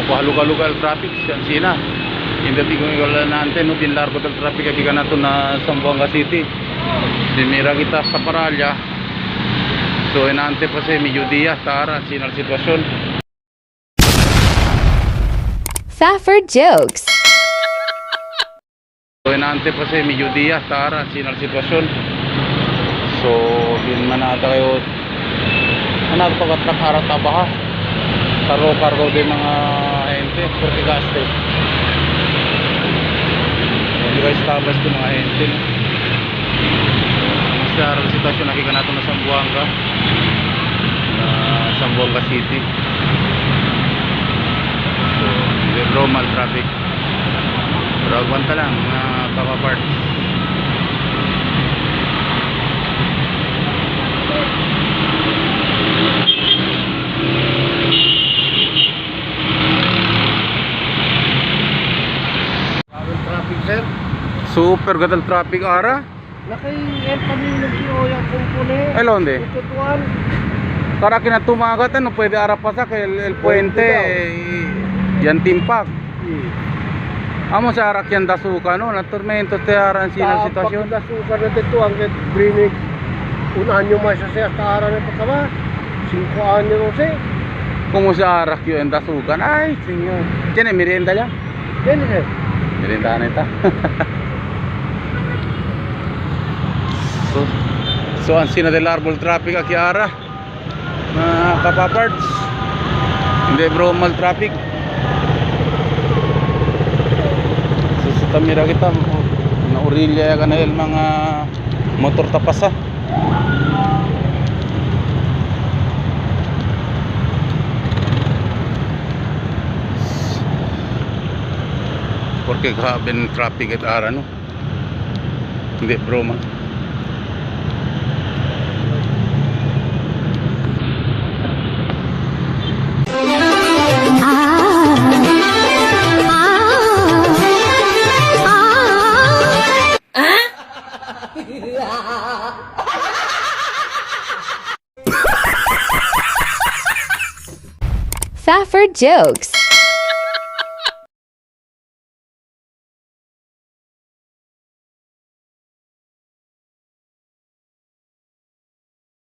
Pahaluga-luga el traffic siyan sina. Hindi ko wala na ante no bin largo del traffic aki kanato na Zamboanga City. Sinira kita sa Paralya. So inante pa sa mediodía hasta ahora sina la sitwasyon. Faffer jokes. So inante pa sa mediodía hasta ahora sina la sitwasyon. So bin manata kayo ano pa truck ara tabaha. Karo cargo din mga ente porque gaste. Hindi guys tabas ko mga ente. No? Sa araw sitwasyon nakita nato na Zamboanga. Na Zamboanga City. So, hindi normal traffic. Pero agwanta lang mga kapaparts. Bawal traffic, sir. Super gadal traffic ara. Nakay El Camino si Oya kumpune. Ay, londe. Tutuan. Para kinatumagat ano pwede ara pa sa kay el puente Puente daw. eh, yan timpak. Amo sa arak yan dasuka no, naturmento te aran sina sitwasyon. Pagkasukan na dito ang get brinig. Un año más siya sa ara na pagkaba. 5 años no sé. Kung sa arak yun dasukan ay senyor. Tiene merienda ya? Yan sir. Merienda na ita. So, so ang sina del árbol traffic aki ara. Mga kapaparts. Hindi bro mal traffic. So sa tamira kita na orilya ka na el mga motor tapasa. Porque grabe ng traffic at ara no. Hindi broma. Faffer jokes.